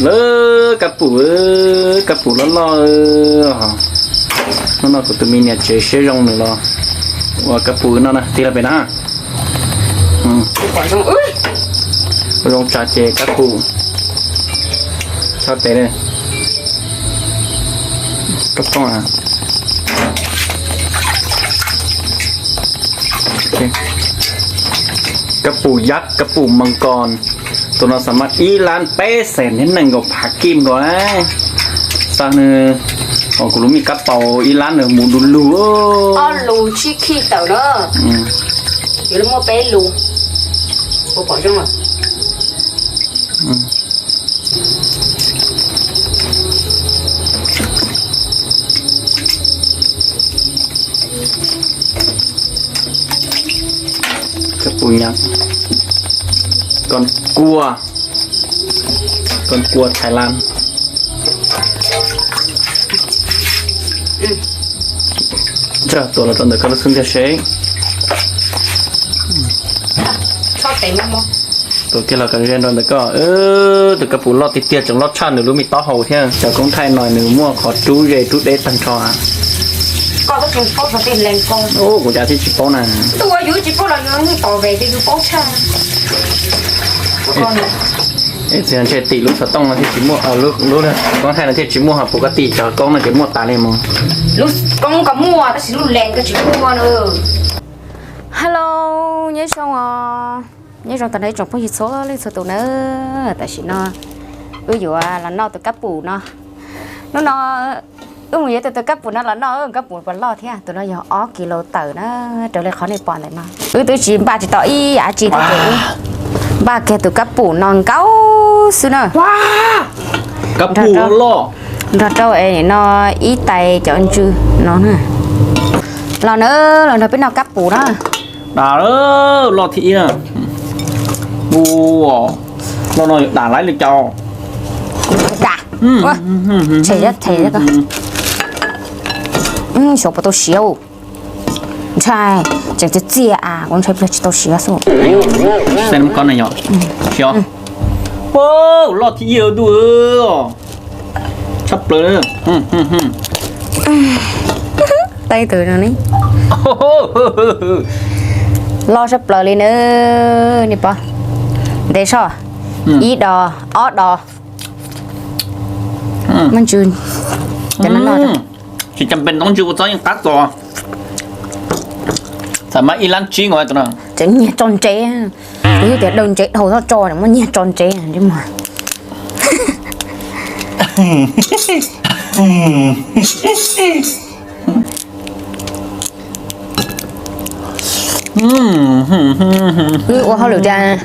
Lawv kab pum, kab pum loj loj. Hnub no kuv tus me niam tsev siab zoo nws los ua kab pum noj na, tig los pem na. Zoo tsa ces kab pum tshaj tes li. Kab pum yab, kab pum mas kos, tus no xam mas ib lab peb xees thiab nees nkaum phav kij nkaus na. Xav nws, kuv lub me kab paus ib lab nws mus du lug. Ob lus tsib khij tawm na. Yuav muaj peb lus, puas pom zoo? Kab pum nyab, kos kua, kos kua Thailand. Tuav los rau ntawm koj lub xub ntiag seb. Tuav kiag los kom ze rau ntawm koj. Tus kab pum loj tiag tiag, tseem loj tshaj nws lub me taub hau thiab. Cov koob thaij no nws muaj qhov rub ze rub deb tag nrho. Kuv cas thiaj tsis paub na. Txiv ntshe tim lub xov tooj no thiaj tsis muaj, lub koob thaij no thiaj tsis muaj, ho puas koj tim cov koob no ces muaj tas li mus. Lub koob ko muaj tab sis lub lees ko tsis muaj na. Hello, nyob zoo os. Nyob zoo tag nrho ib tsoom phooj ywg txhua leej txhua tus na. Tam sim no wb yuav los noj tus kab pum no. Hnub no wb mus yuav tus kab pum no los noj, kab pum puas loj thiab. Tus no yog ob kis lus tawm na, raws li qhov nej pom ntawm no. Wb twb tsis npaj tsis tau ib yam tsi thiab ces wb npaj kiag tus kab pum no nkaus xwb na. Nrog rau es nim no ib tais cov ntsws no na. Los na, los nrog peb noj kab pum na. Dam, loj thib ib na. Ua, loj no yuav dam laib li cas? Dam. Tshem, tshem. Xyov puas tau siav. Ntshai, tseem txias txias as, kuv ntshai pliag tsis tau siav xwb. Xyov. Loj thib ib ntuj. Tshaj plaws. Tej tus no ne, loj tshaj plaws li na. Nej pom, ntev soj, ib dos, ob dos. Muaj ntsws, cov no loj. Tsis cam pes ntoo ntsws ua txob yeej qab txos. Txawm mas ib lab tsib nkaus tus no. Tseem nyiag tso ntsev, kuv twb tias daws ntsev dhau txhob tso, muab nyiag tso ntsev mus. Wb ua hauj lwm tiag,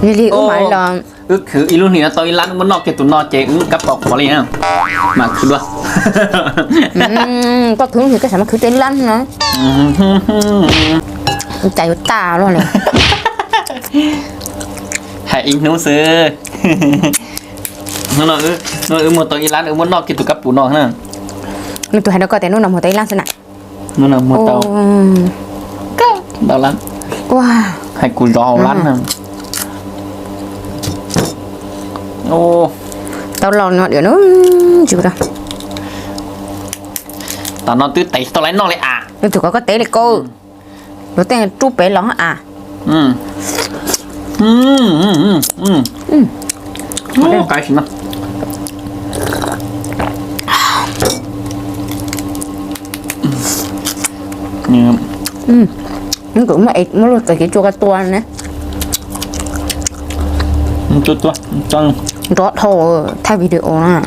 lig lig wb mam li los. Wb khwv ib lub hlis no tau ib lab, wb muab noj kiag tus no ces wb kab paus qhuav li na. Mam khwv dua. Koj khwv lub hlis koj xav mas khwv tej lab no. Cas yuav tag luaj li. Hais ib hnub xwb. Hnub no wb muag tau ib lab, wb muab noj kiag tus kab pum no na. Nws tus hais rau koj tias hnub no muag tau ib lab xwb na. Hnub no muag tau ntau lab. Hais kuv zov hauv lab na. Tau los no diam, tsis ua. Tam no twb tev tau lawm noj li as. Nws tus kom koj tev li koj. Luag tej rub pem los as. Qab sim no. Kuv muab luag txawm kev tsua ko tua ne. Nrov dhau thaij video na.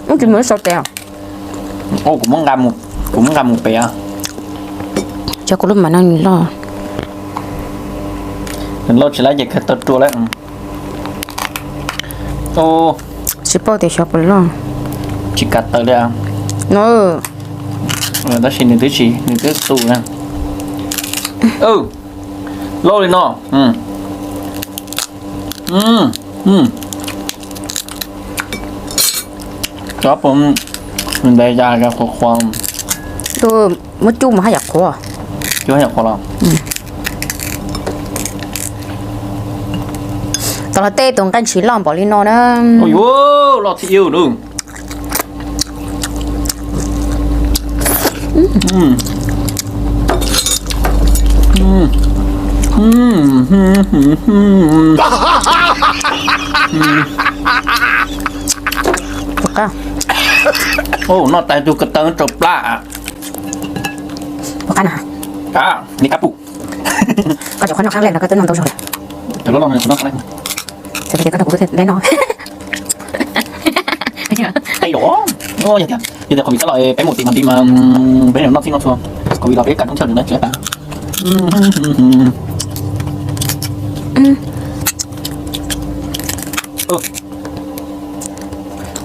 Ub, tsis mus ib sau tes. Kuv muab nqa mus pem. Cov kuv lub mam no nws loj. Nws loj tsis lab ces kawg tau rua lawm. Tsis paub tias xyov puas loj. Tsis kav tawm li. Tab sis nws twb tsis, nws twb tu na. Loj li no. Cov puas ntev, qhuav qhuav. Tus muab cub mus haj yam qhuav. Cub haj yam qhuav los. Tau los tej tus nqaij ntshis loj npaum li no na. Loj thiab ub. Noj tag tus ko taw rau plab. Puas qab na? Qab, li qab pum. Koj tseem qhuav noj qab lej no koj twb noj ntau zog lawm. Cov loj loj no kuv noj qab lej. Txawm tias koj nrog kuv thiaj lej noj. Qab los, yog tias, yog tias covid txhob los peb mus tim Madrid mas peb noj txhij noj txhua. Covid los peb kam noj thiab na tsis tas.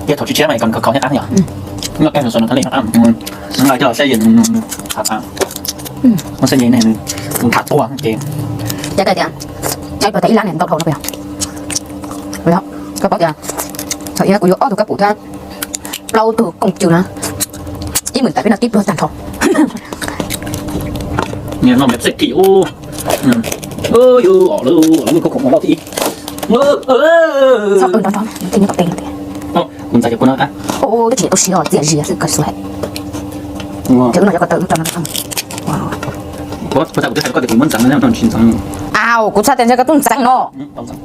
Tias thaum tsis tshiab mas kom khov khov thiab qab yom. Noj kag los sawv no thab li no qab. Noj coj saib yem, muab saib yem ne, tham tuaj ces. Cas koj tias, saib puas tas ib lab ne ntau dhau no pes. Koj paub tias thaum ub kuv yuav ob tug kab pum thiab plaub tug kooj cw na, ib meem tas peb noj tib pluag tag nrho. Niag no me txej kis ub. Yus os lub, lub khau khoom loj thiab. Txhob qw nrov nrov, tej nyob tom tej no tias. Kuv ntxhais cov kua no qab. Twb tsis tu siav os, txias zias xwb kawg xwb hais. Ces wb no cov ko taw wb rau no. Kuv txhais kuv twb hais koj tias kuv muab ntxeev no, tsis ntxeev. Au, kuv txhais tias ntshe koj twb ntxeev no.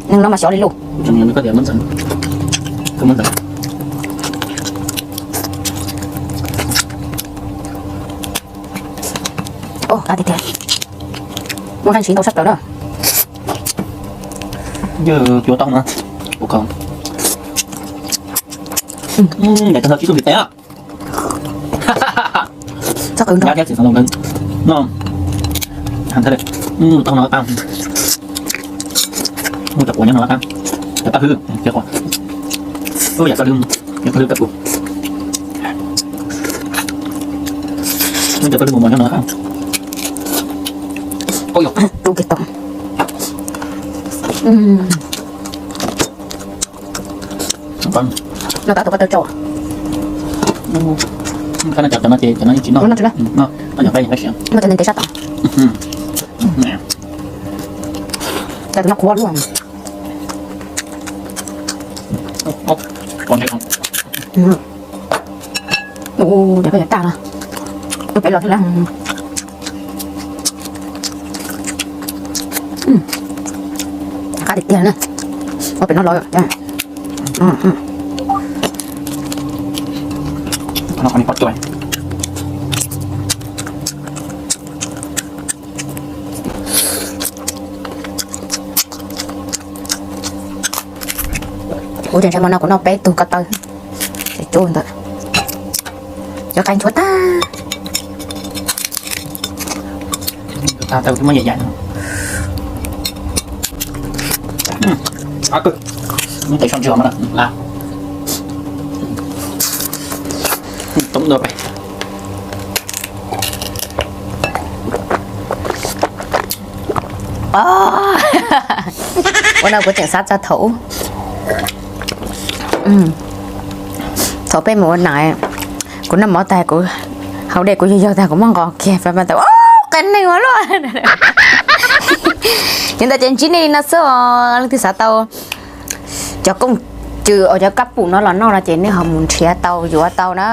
Neeg no mas xyov li lus. Muaj nqaij ntshis ntau sab plaws na. Yog cuav tau na. Ua ko. Daim tag nrho tsis tug ntiv tes. Txhob qw nrov. Nyab thiab txiv xeev laus nkawd noj. Tau no qab. Muaj cov quav nyob no qab. Cov paj hwb, cov quav. Ub, yam koj lwb, yam koj lwb kab pum. Muaj cov paj hwb mos mos nyob no qab. Ub, yog rub kiag tau. No tab tus ko taw tsau. Cov no ces cov no tsis noj. Muaj cov ntev ntev sab tod. Cov tus no qhuav luaj. Ua, cov ko yog tag no. Peb los thiab lawm. Qab tiag tiag na. Ua pem no los. Kuv tseem ntshai hmo no kuv noj peb tug ko taw, ces cub ntawd cov qai nchuav tag. Tag tau muab yam yam. Muab tes soj ntswg mas la. Toob dua pes. Ua no kuv tseem xav txog thaum ub, thaum peb mus ua nam, kuv noj mov tag kuv haus dej kuv yog yog tag kuv muab nqos kiag pab tau qe neeg ua luaj. Yog ntawd ces ntsib nej li no xwb os, leej twg xav tau cov kooj cw uas cov kab pum no los noj no ces nej ho mus nrhiav tau yuav tau na.